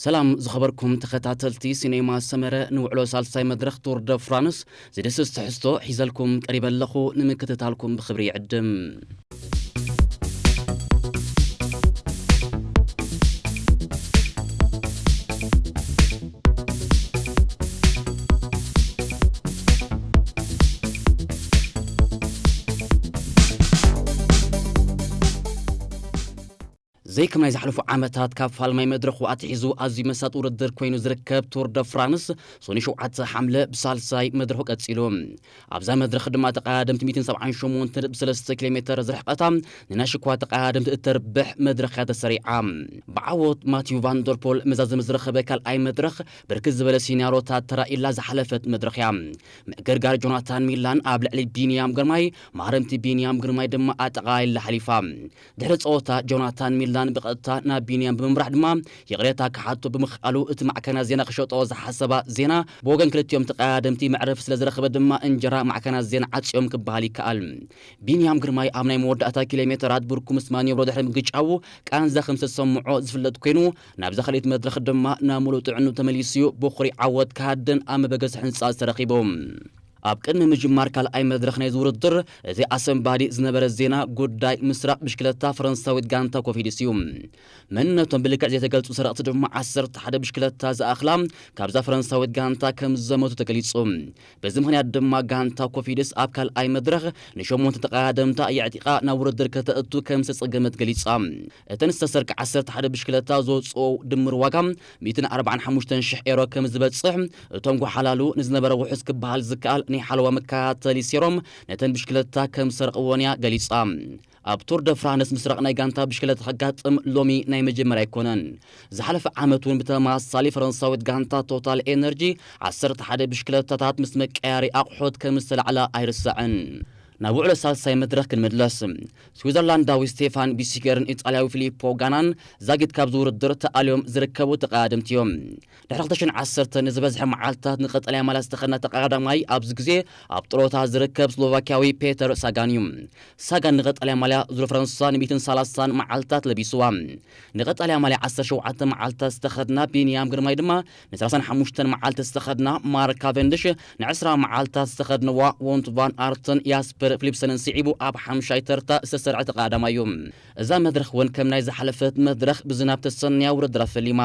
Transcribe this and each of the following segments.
ሰላም ዝኸበርኩም ተኸታተልቲ ሲኔማ ሰመረ፣ ንውዕሎ ሳልሳይ መድረኽ ቱር ደ ፍራንስ ዝድስስ ትሕዝቶ ሒዘልኩም ቀሪበ ኣለኹ። ንምክትታልኩም ብኽብሪ ይዕድም። ዘይከም ናይ ዝሓለፉ ዓመታት ካብ ፋልማይ መድረኹ ኣትሒዙ ኣዝዩ መሳጢ ውድድር ኮይኑ ዝርከብ ቱር ደ ፍራንስ፣ ሶኒ ሸውዓተ ሓምለ ብሳልሳይ መድረኹ ቀጺሉ። ኣብዛ መድረኽ ድማ ተቐዳደምቲ ሚእትን ሰብዓን ሸሞንተን ነጥቢ ሰለስተ ኪሎ ሜተር ዝርሕቐታ ንናይ ሽኳ ተቐዳደምቲ እተርብሕ መድረኽ እያ ተሰሪዓ። ብዓወት ማቲዩ ቫንደርፖል መዛዘሚ ዝረኸበ ካልኣይ መድረኽ፣ ብርክት ዝበለ ሲናሮታት ተራኢላ ዝሓለፈት መድረኽ እያ። ምዕግርጋር ጆናታን ሚላን ኣብ ልዕሊ ቢንያም ግርማይ፣ ማረምቲ ቢንያም ግርማይ ድማ ኣጠቓሊላ ሓሊፋ። ድሕሪ ጸወታ ጆናታን ሚላን ብቐጥታ ናብ ቢንያም ብምምራሕ ድማ ይቕሬታ ክሓቶ ብምኽኣሉ፣ እቲ ማዕከናት ዜና ክሸጦ ዝሓሰባ ዜና ብወገን ክልቲኦም ተቐዳደምቲ መዕረፊ ስለ ዝረኸበ ድማ እንጀራ ማዕከናት ዜና ዓጽዮም ክበሃል ይከኣል። ቢንያም ግርማይ ኣብ ናይ መወዳእታ ኪሎ ሜተራት ብርኩ ምስ ማኒብሮ ድሕሪ ምግጫዉ ቃንዛ ከም ዝተሰምዖ ዝፍለጥ ኮይኑ፣ ናብዛ ካልኣይቲ መድረኽ ድማ ናብ ሙሉእ ጥዕኑ ተመሊሱ'ዩ ብኹሪ ዓወት ክሃድን ኣብ መበገሲ ሕንጻ ዝተረኺቡ። ኣብ ቅድሚ ምጅማር ካልኣይ መድረኽ ናይዚ ውድድር፣ እቲ ኣሰንባዲ ዝነበረ ዜና ጉዳይ ምስራቕ ብሽክለታ ፈረንሳዊት ጋንታ ኮፊድስ እዩ። መንነቶም ብልክዕ ዘይተገልጹ ሰረቕቲ ድማ ዓሰርተ ሓደ ብሽክለታ ዝኣኽላ ካብዛ ፈረንሳዊት ጋንታ ከም ዝዘመቱ ተገሊጹ። በዚ ምኽንያት ድማ ጋንታ ኮፊድስ ኣብ ካልኣይ መድረኽ ንሸሞንተ ተቐዳደምታ የዕጢቓ ናብ ውድድር ከተእቱ ከም ዝተጸገመት ገሊጻ። እተን ዝተሰርቀ ዓሰርተ ሓደ ብሽክለታ ዘውጽኦ ድምር ዋጋ ሚእትን ኣርባዓን ሓሙሽተን ሽሕ ኤሮ ከም ዝበጽሕ፣ እቶም ጓሓላሉ ንዝነበረ ውሑስ ክበሃል ዝከኣል ናይ ሓለዋ መከታተሊ ሴሮም ነተን ብሽክለታ ከም ዝሰርቕወን እያ ገሊጻ። ኣብ ቱር ደ ፍራንስ ምስራቕ ናይ ጋንታ ብሽክለታ ከጋጥም ሎሚ ናይ መጀመርያ ኣይኮነን። ዝሓለፈ ዓመት እውን ብተመሳሳሊ ፈረንሳዊት ጋንታ ቶታል ኤነርጂ ዓሰርተ ሓደ ብሽክለታታት ምስ መቀያሪ ኣቑሑት ከም ዝተላዕላ ኣይርሳዕን። ናብ ውዕሎ ሳልሳይ መድረኽ ክንምለስ። ስዊዘርላንዳዊ ስቴፋን ቢሲገርን ኢጣልያዊ ፊሊፖ ጋናን ዛጊት ካብዚ ውድድር ተኣልዮም ዝርከቡ ተቐዳደምቲ እዮም። ድሕሪ ክልተ ሽሕን ዓሰርተን ንዝበዝሐ መዓልታት ንቀጠልያ ማልያ ዝተኸድና ተቐዳዳማይ ኣብዚ ግዜ ኣብ ጥሮታ ዝርከብ ስሎቫኪያዊ ፔተር ሳጋን እዩ። ሳጋን ንቀጠልያ ማልያ ዙር ፈረንሳ ን ሚእትን ሰላሳን መዓልታት ለቢስዋ። ንቀጠልያ ማልያ ዓሰርተ ሸውዓተ መዓልታት ዝተኸድና ቢንያም ግርማይ ድማ ን ሰላሳን ሓሙሽተን መዓልቲ ዝተኸድና ማርክ ካቨንድሽ፣ ን ዕስራ መዓልታት ዝተኸድንዋ ዎንት ቫን ኣርትን ያስፐር ፊሊፕሰንን ስዒቡ ኣብ ሓምሻይ ተርታ ዝተሰርዐ ተቐዳዳማይ እዩ። እዛ መድረኽ እውን ከም ናይ ዝሓለፈት መድረኽ ብዝናብ ተሰንያ ውድድራ ፈሊማ።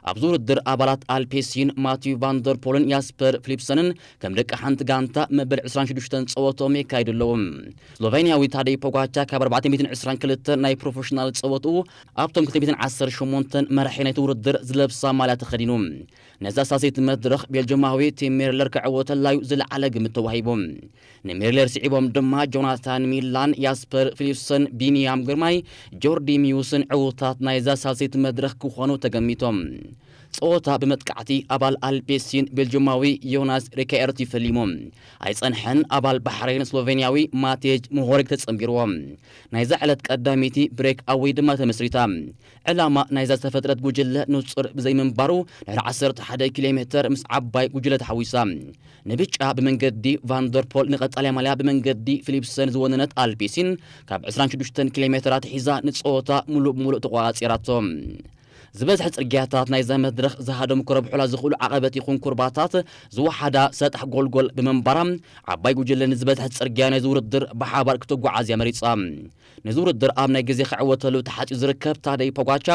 ኣብዚ ውድድር ኣባላት ኣልፔሲን ማቲዩ ቫንደርፖልን ያስፐር ፊሊፕሰንን ከም ደቂ ሓንቲ ጋንታ መበል ዕስራን ሽዱሽተን ጸወትኦም የካይዱ ኣለዉ። ስሎቬንያዊ ታደይ ፖጋቻ ካብ ኣርባዕተ ሚእትን ዕስራን ክልተን ናይ ፕሮፌሽናል ጸወትኡ ኣብቶም ክልተ ሚእትን ዓሰርተ ሸሞንተን መራሒ ናይቲ ውድድር ዝለብሳ ማልያ ተኸዲኑ። ነዛ ሳልሰይቲ መድረኽ ቤልጅማዊ ቲም ሜርለር ክዕወተላዩ ዝለዓለ ግምት ተዋሂቡ። ንሜርለር ስዒቦም ድማ ጆናታን ሚላን፣ ያስፐር ፊሊፕሰን፣ ቢንያም ግርማይ፣ ጆርዲ ሚዩስን ዕዉታት ናይዛ ሳልሰይቲ መድረኽ ክኾኑ ተገሚቶም። ጸወታ ብመጥቃዕቲ ኣባል ኣልቤሲን ቤልጅማዊ ዮናስ ሪካኤርቲ ፈሊሙ። ኣይጸንሐን፣ ኣባል ባሕሬን ስሎቬንያዊ ማቴጅ ሞሆሪክ ተጸንቢርዎ። ናይዛ ዕለት ቀዳመይቲ ብሬክ ኣወይ ድማ ተመስሪታ። ዕላማ ናይዛ ዝተፈጥረት ጉጅለ ንጹር ብዘይምንባሩ፣ ድሕሪ ዓሰርተ ሓደ ኪሎ ሜተር ምስ ዓባይ ጉጅለ ተሓዊሳ። ንብጫ ብመንገዲ ቫንደርፖል፣ ንቀጻልያ ማልያ ብመንገዲ ፊሊፕሰን ዝወነነት ኣልቤሲን፣ ካብ ዕስራን ሽዱሽተን ኪሎ ሜተራት ሒዛ ንጸወታ ሙሉእ ብሙሉእ ተቆጻጺራቶ። ዝበዝሐ ጽርግያታት ናይዛ መድረኽ ዝሃደሙ ክረብሑላ ዝኽእሉ ዓቐበት ይኹን ኩርባታት ዝወሓዳ ሰጣሕ ጎልጎል ብምንባራ፣ ዓባይ ጉጅለ ንዝበዝሐ ጽርግያ ናይዚ ውድድር ብሓባር ክትጓዓዝ እያ መሪጻ። ነዚ ውድድር ኣብ ናይ ግዜ ክዕወተሉ ተሓጺኡ ዝርከብ ታደይ ፖጋቻ፣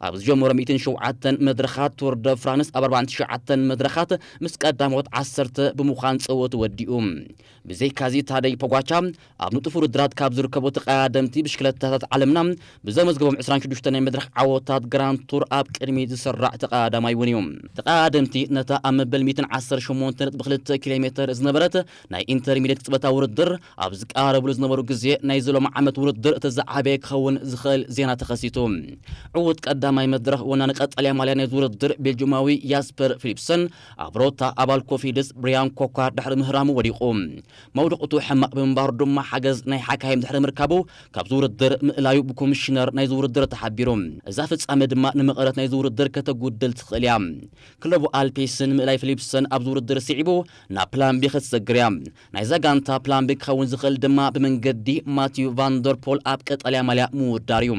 ኣብ ዝጀመሮ ሚእትን ሸውዓተን መድረኻት ቱር ደ ፍራንስ ኣብ ኣርባዓን ትሽዓተን መድረኻት ምስ ቀዳሞት ዓሰርተ ብምዃን ጸወቱ ወዲኡ። ብዘይካዚ ታደይ ፖጋቻ ኣብ ንጡፍ ውድድራት ካብ ዝርከቡ ተቐዳደምቲ ብሽክለታታት ዓለምና ብዘመዝገቦም ዕስራን ሽዱሽተን ናይ መድረኽ ዓወታት ግራንድ ቱር ኣብ ቅድሚት ዝስራዕ ተቐዳዳማይ እውን እዩ። ተቐዳደምቲ ነታ ኣብ መበል ሚእትን ዓሰርተ ሸሞንተ ነጥቢ ክልተ ኪሎ ሜተር ዝነበረት ናይ ኢንተርሚዲየት ቅጽበታዊ ውድድር ኣብ ዝቀራረብሉ ዝነበሩ ግዜ፣ ናይዚ ሎሚ ዓመት ውድድር እቲ ዝዓበየ ክኸውን ዝኽእል ዜና ተኸሲቱ። ዕዉት ቀዳማይ መድረኽ ወናኒ ቀጠልያ ማልያ ናይዚ ውድድር ቤልጅማዊ ያስፐር ፊሊፕሰን ኣብ ሮታ ኣባል ኮፊድስ ብሪያን ኮኳር ድሕሪ ምህራሙ ወዲቑ። መውደቕቱ ሕማቕ ብምንባሩ ድማ ሓገዝ ናይ ሓካይም ድሕሪ ምርካቡ ካብዚ ውድድር ምእላዩ ብኮሚሽነር ናይዚ ውድድር ተሓቢሩ። እዛ ፍጻመ ድማ ንምቕ መቐረት ናይዚ ውድድር ከተጉድል ትኽእል እያ። ክለቡ ኣልፔስን ምእላይ ፊሊፕሰን ኣብዚ ውድድር ስዒቡ ናብ ፕላን ቢ ክትሰግር እያ። ናይዛ ጋንታ ፕላን ቢ ክኸውን ዝኽእል ድማ ብመንገዲ ማቲዩ ቫንደርፖል ኣብ ቀጠልያ ማልያ ምውዳር እዩ።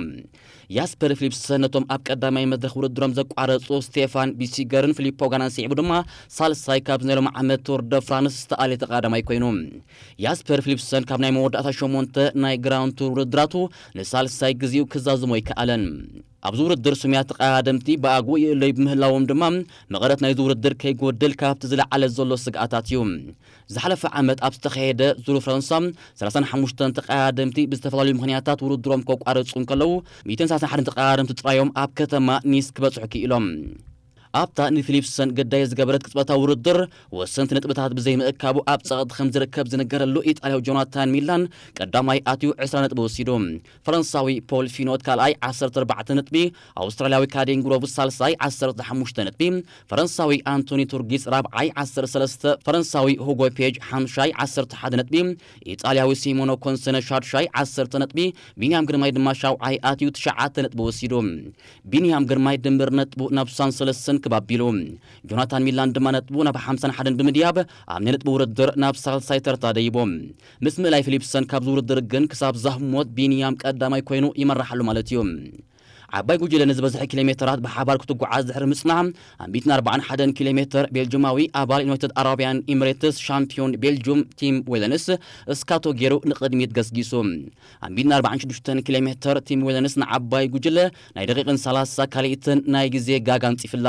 ያስፐር ፊሊፕሰን ነቶም ኣብ ቀዳማይ መድረኽ ውድድሮም ዘቋረጹ ስቴፋን ቢሲገርን ፊሊፖ ጋናን ስዒቡ ድማ ሳልሳይ ካብ ናይ ሎም ዓመት ቱር ደ ፍራንስ ዝተኣለ ተቐዳማይ ኮይኑ። ያስፐር ፊሊፕሰን ካብ ናይ መወዳእታ ሸሞንተ ናይ ግራንድ ቱር ውድድራቱ ንሳልሳይ ግዜኡ ክዛዝሞ ኣይከኣለን። ኣብዚ ውድድር ስሙያት ተቐዳደምቲ ብኣግኡ ይእለዩ ብምህላዎም ድማ መቐረት ናይዚ ውድድር ከይጎድል ካብቲ ዝለዓለ ዘሎ ስግኣታት እዩ። ዝሓለፈ ዓመት ኣብ ዝተኻየደ ዙር ፈረንሳ ሰላሳን ሓሙሽተን ተቐዳደምቲ ብዝተፈላለዩ ምኽንያታት ውድድሮም ከቋርጹ እንከለዉ፣ ሚእትን ሰላሳን ሓደን ተቐዳደምቲ ጥራዮም ኣብ ከተማ ኒስ ክበጽሑ ክኢሎም። ኣብታ ንፊሊፕሰን ግዳይ ዝገበረት ቅጽበታዊ ውድድር ወሰንቲ ነጥብታት ብዘይምእካቡ ኣብ ጸቕጢ ከም ዝርከብ ዝንገረሉ ኢጣልያዊ ጆናታን ሚላን ቀዳማይ ኣትዩ ዕስራ ነጥቢ ወሲዱ። ፈረንሳዊ ፖል ፊኖት ካልኣይ ዓሰርተ ኣርባዕተ ነጥቢ፣ ኣውስትራልያዊ ካዴን ግሮቭ ሳልሳይ ዓሰርተ ሓሙሽተ ነጥቢ፣ ፈረንሳዊ ኣንቶኒ ቱርጊስ ራብዓይ ዓሰርተ ሰለስተ፣ ፈረንሳዊ ሁጎ ፔጅ ሓምሻይ ዓሰርተ ሓደ ነጥቢ፣ ኢጣልያዊ ሲሞኖ ኮንሰነ ሻድሻይ ዓሰርተ ነጥቢ፣ ቢንያም ግርማይ ድማ ሻውዓይ ኣትዩ ትሽዓተ ነጥቢ ወሲዱ። ቢንያም ግርማይ ድምር ነጥቡ ናብ ስሳን ሰለስተን ክብ ኣቢሉ። ጆናታን ሚላን ድማ ነጥቡ ናብ ሓምሳን ሓደን ብምድያብ ኣብ ናይ ነጥቢ ውድድር ናብ ሳልሳይ ተርታ ደይቡ። ምስ ምእላይ ፊሊፕሰን ካብዚ ውድድር ግን ክሳብ ዛህሞት ቢንያም ቀዳማይ ኮይኑ ይመርሓሉ ማለት እዩ። ዓባይ ጉጅለ ንዝበዝሐ ኪሎ ሜተራት ብሓባር ክትጓዓዝ ድሕሪ ምጽናሕ፣ ኣብ ሚእትን ኣርባዓን ሓደን ኪሎ ሜተር ቤልጁማዊ ኣባል ዩናይትድ ኣረቢያን ኢሚሬትስ ሻምፒዮን ቤልጁም ቲም ዌለንስ እስካቶ ገይሩ ንቕድሚት ገስጊሱ። ኣብ ሚእትን ኣርባዓን ሽዱሽተን ኪሎ ሜተር ቲም ዌለንስ ንዓባይ ጉጅለ ናይ ደቂቕን ሰላሳ ካልኢትን ናይ ግዜ ጋጋ ኣንጺፍላ።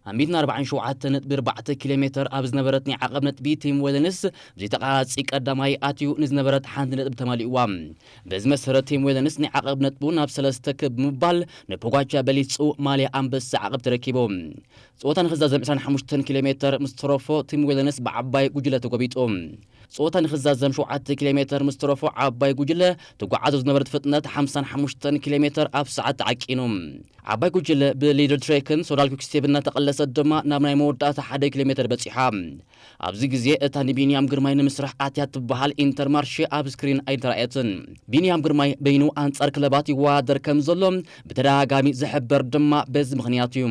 ኣብ ሚእትን ኣርባዓን ሸውዓተን ነጥቢ ኣርባዕተ ኪሎ ሜተር ኣብ ዝነበረት ናይ ዓቐብ ነጥቢ ቲም ዌለንስ ብዘይተቓራጺ ቀዳማይ ኣትዩ ንዝነበረት ሓንቲ ነጥቢ ተማሊእዋ። በዚ መሰረት ቲም ዌለንስ ናይ ዓቐብ ነጥቡ ናብ ሰለስተ ክብ ብምባል ንፖጋቻ በሊጹ ማልያ ኣንበሳ ዓቐብ ተረኪቡ። ጸወታ ንኽዛዘም ዕስራን ሓሙሽተን ኪሎ ሜተር ምስ ተረፎ ቲም ዌለንስ ብዓባይ ጉጅለ ተጎቢጡ። ጸወታ ንኽዛዘም ሸውዓተ ኪሎ ሜተር ምስ ተረፎ ዓባይ ጉጅለ ትጓዓዞ ዝነበረት ፍጥነት ሓምሳን ሓሙሽተን ኪሎ ሜተር ኣብ ሰዓት ተዓቂኑ። ዓባይ ጉጅለ ብሊደር ትሬክን ሶዳል ኩክስቴብ እናተቐለሰት ድማ ናብ ናይ መወዳእታ ሓደ ኪሎ ሜተር በጺሓ። ኣብዚ ግዜ እታ ንቢንያም ግርማይ ንምስራሕ ኣትያ ትበሃል ኢንተርማርሼ ኣብ ስክሪን ኣይተራእየትን። ቢንያም ግርማይ በይኑ ኣንጻር ክለባት ይወዳደር ከም ዘሎ ብተደጋጋሚ ዝሕበር ድማ በዚ ምኽንያት እዩ።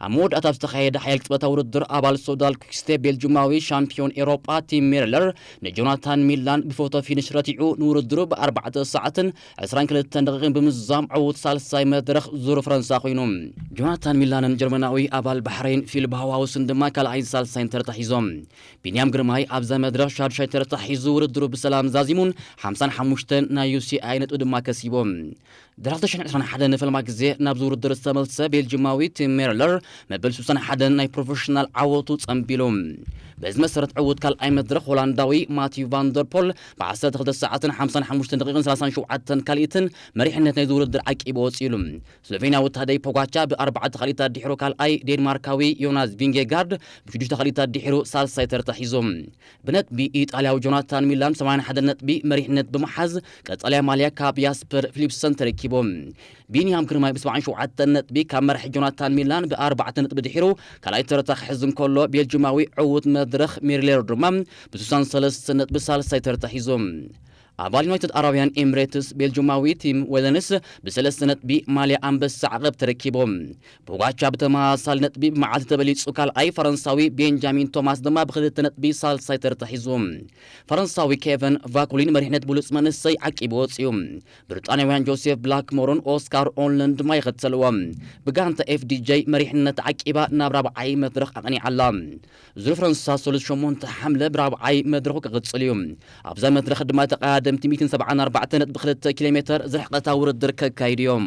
ኣብ መወዳእታ ኣብ ዝተኻየደ ሓያል ቅጽበታዊ ውድድር ኣባል ሶዳል ኩክስቴብ ቤልጁማዊ ሻምፒዮን ኤውሮጳ ቲም ሜርለር ንጆናታን ሚላን ብፎቶ ፊኒሽ ረቲዑ ንውድድሩ ብኣርባዕተ ሰዓትን ዕስራን ክልተን ደቂቕን ብምዝዛም ዕዉት ሳልሳይ መድረኽ ዙር ፈረንሳ ኮይኑ። ጆናታን ሚላንን ጀርመናዊ ኣባል ባሕረይን ፊል ባሃዋውስን ድማ ካልኣይን ሳልሳይን ተርታ ሒዞም። ቢንያም ግርማይ ኣብዛ መድረኽ ሻድሻይ ተርታ ሒዙ ውድድሩ ብሰላም ዛዚሙን ሓምሳን ሓሙሽተን ናይ ዩ ሲ ኣይ ነጥቢ ድማ ከሲቡ። ድሕሪ ክልተ ሽሕን ዕስራን ሓደን ንፈለማ ግዜ ናብዚ ውድድር ዝተመልሰ ቤልጅማዊ ቲም ሜርለር መበል ስሳን ሓደን ናይ ፕሮፌሽናል ዓወቱ ጸንቢሉ። በዚ መሰረት ዕዉት ካልኣይ መድረኽ ሆላንዳዊ ማቲዩ ቫንደርፖል ብ ዓሰርተ ክልተ ሰዓትን ሓምሳን ሓሙሽተን ደቂቕን ሰላሳን ሸውዓተን ካልኢትን መሪሕነት ናይዚ ውድድር ዓቂቡ ወጺኡ። ስሎቬንያዊ ታደይ ፖጋቻ ብኣርባዕተ ካልኢታት ድሒሩ ካልኣይ፣ ዴንማርካዊ ዮናስ ቪንጌጋርድ ብሽዱሽተ ካልኢታት ድሒሩ ሳልሳይ ተርታ ሒዙ። ብነጥቢ ኢጣልያዊ ጆናታን ሚላን ሰማንያን ሓደን ነጥቢ መሪሕነት ብምሓዝ ቀጠልያ ማልያ ካብ ያስፐር ፊሊፕሰን ተረኪቡ። ቢንያም ግርማይ ብሰብዓን ሸውዓተን ነጥቢ ካብ መራሒ ጆናታን ሚላን ብኣርባዕተ ነጥቢ ድሒሩ ካልኣይ ተርታ ክሕዝ እንከሎ፣ ቤልጅማዊ ዕዉት መድረኽ ሜርሌር ድማ ብስሳን ሰለስተ ነጥቢ ሳልሳይ ተርታ ሒዙ። ኣባል ዩናይትድ ኣረብያን ኤምሬትስ ቤልጅማዊ ቲም ዌለንስ ብሰለስተ ነጥቢ ማልያ ኣንበሳ ዓቐብ ተረኪቡ። ፖጋቻ ብተመሳሳሊ ነጥቢ ብመዓልቲ ተበሊጹ ካልኣይ፣ ፈረንሳዊ ቤንጃሚን ቶማስ ድማ ብክልተ ነጥቢ ሳልሳይ ተርታ ሒዙ። ፈረንሳዊ ኬቨን ቫኩሊን መሪሕነት ብሉጽ መንእሰይ ዓቂቡ ወጺኡ። ብሪጣንያውያን ጆሴፍ ብላክሞርን ኦስካር ኦንለን ድማ ይኸተልዎ። ብጋንታ ኤፍ ዲ ጄ መሪሕነት ዓቂባ ናብ ራብዓይ መድረኽ ኣቕኒዓ ኣላ። ዙር ፈረንሳ ሰሉስ ሸሞንተ ሓምለ ብራብዓይ መድረኹ ክቕጽል እዩ። ኣብዛ መድረኽ ድማ ተቐዳደምቲ ሚእትን ሰብዓን ኣርባዕተን ነጥቢ ክልተ ኪሎ ሜተር ዝርሕቐታ ውድድር ከካይዱ እዮም።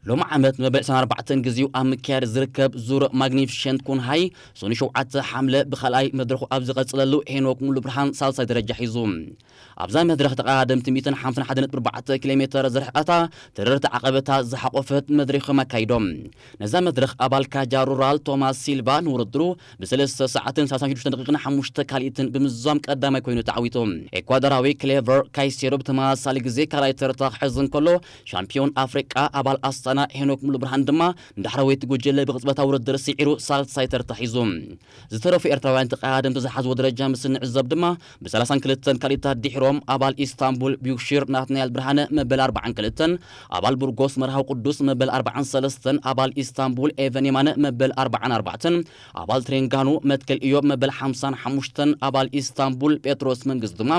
ሎም ዓመት መበል ዕስራን ኣርባዕተን ግዜኡ ኣብ ምክያድ ዝርከብ ዙር ማግኒፊሸንት ኩንሃይ ሶኒ ሸውዓተ ሓምለ ብኻልኣይ መድረኹ ኣብ ዝቐጽለሉ ሄኖክ ሙሉ ብርሃን ሳልሳይ ደረጃ ሒዙ። ኣብዛ መድረኽ ተቐዳደምቲ ሚእትን ሓምሳን ሓደን ነጥቢ ኣርባዕተ ኪሎ ሜተር ዝርሕቐታ ተረርቲ ዓቐበታ ዝሓቖፈት መድረኽ እዮም ኣካይዶም። ነዛ መድረኽ ኣባል ካጃ ሩራል ቶማስ ሲልቫ ንውድድሩ ብሰለስተ ሰዓትን ሰላሳን ሽዱሽተ ደቂቕን ሓሙሽተ ካልኢትን ብምዝዛም ቀዳማይ ኮይኑ ተዓዊቱ። ኤኳዶራዊ ክሌቨር ካይሴዶ ብተመሳሳሊ ግዜ ካልኣይ ተርታ ክሕዝ እንከሎ፣ ሻምፒዮን ኣፍሪቃ ኣባል ኣስታ ቀጠና ሄኖክ ሙሉ ብርሃን ድማ ንዳሕረወይቲ ጉጅለ ብቕጽበታዊ ውድድር ስዒሩ ሳልሳይ ተርታ ሒዙ። ዝተረፉ ኤርትራውያን ተቐዳደምቲ ዝሓዝዎ ደረጃ ምስ እንዕዘብ ድማ ብ32 ካልኢታት ድሒሮም ኣባል ኢስታንቡል ቢዩክሺር ናትናኤል ብርሃነ መበል ኣርባዓን ክልተን፣ ኣባል ቡርጎስ መርሃዊ ቅዱስ መበል ኣርባዓን ሰለስተን፣ ኣባል ኢስታንቡል ኤቨን የማነ መበል ኣርባዓን ኣርባዕተን፣ ኣባል ትሬንጋኑ መትከል ኢዮብ መበል ሓምሳን ሓሙሽተን፣ ኣባል ኢስታንቡል ጴጥሮስ መንግስቱ ድማ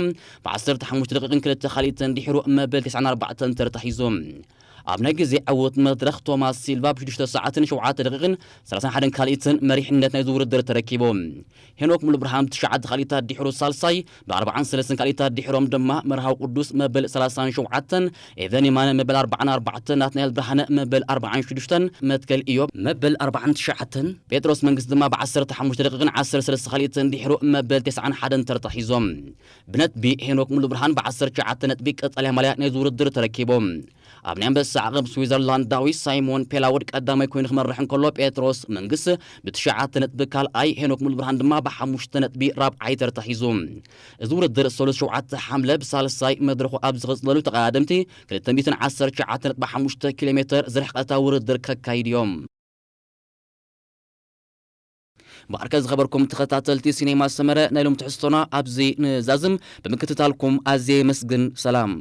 ብ15 ደቂቕን ክልተ ካልኢትን ድሒሩ መበል ተስዓን ኣርባዕተን ተርታ ሒዙ። ኣብ ናይ ግዜ ዕውት መድረኽ ቶማስ ሲልቫ ብ ሽዱሽተ ሰዓትን ሸውዓተ ደቂቕን ሰላሳን ሓደን ካልኢትን መሪሕነት ናይዚ ውድድር ተረኪቡ። ሄኖክ ሙሉ ብርሃን ብትሽዓተ ካልኢታት ድሒሩ ሳልሳይ፣ ብ43 ካልኢታት ድሒሮም ድማ መርሃዊ ቅዱስ መበል ሰላሳን ሸውዓተን፣ ኤቨን የማነ መበል ኣርባዓን ኣርባዕተን፣ ናትናኤል ብርሃነ መበል ኣርባዓን ሽዱሽተን፣ መትከል ኢዮብ መበል ኣርባዓን ትሽዓተን፣ ጴጥሮስ መንግስት ድማ ብ15 ደቂቕን ዓሰርተ ሰለስተ ካልኢትን ድሒሩ መበል ተስዓን ሓደን ተርታ ሒዞም። ብነጥቢ ሄኖክ ሙሉ ብርሃን ብ19 ነጥቢ ቀጠልያ ማልያ ናይዚ ውድድር ተረኪቦም። ኣብ ናይ ኣንበሳ ዓቐብ ስዊዘርላንዳዊ ሳይሞን ፔላውድ ቀዳማይ ኮይኑ ክመርሕ እንከሎ፣ ጴጥሮስ መንግስ ብትሽዓተ ነጥቢ ካልኣይ፣ ሄኖክ ሙሉ ብርሃን ድማ ብሓሙሽተ ነጥቢ ራብዓይ ተርታ ሒዙ። እዚ ውድድር ሰሉስ ሸውዓተ ሓምለ ብሳልሳይ መድረኹ ኣብ ዝቕጽለሉ፣ ተቐዳደምቲ ክልተ ሚእትን ዓሰርተ ትሽዓተ ነጥቢ ሓሙሽተ ኪሎ ሜትር ዝርሕቀታ ውድድር ከካይድ እዮም። ብኣርከ ዝኸበርኩም ተኸታተልቲ ሲኔማ ሰመረ፣ ናይ ሎም ትሕዝቶና ኣብዚ ንዛዝም። ብምክትታልኩም ኣዝየ የመስግን። ሰላም።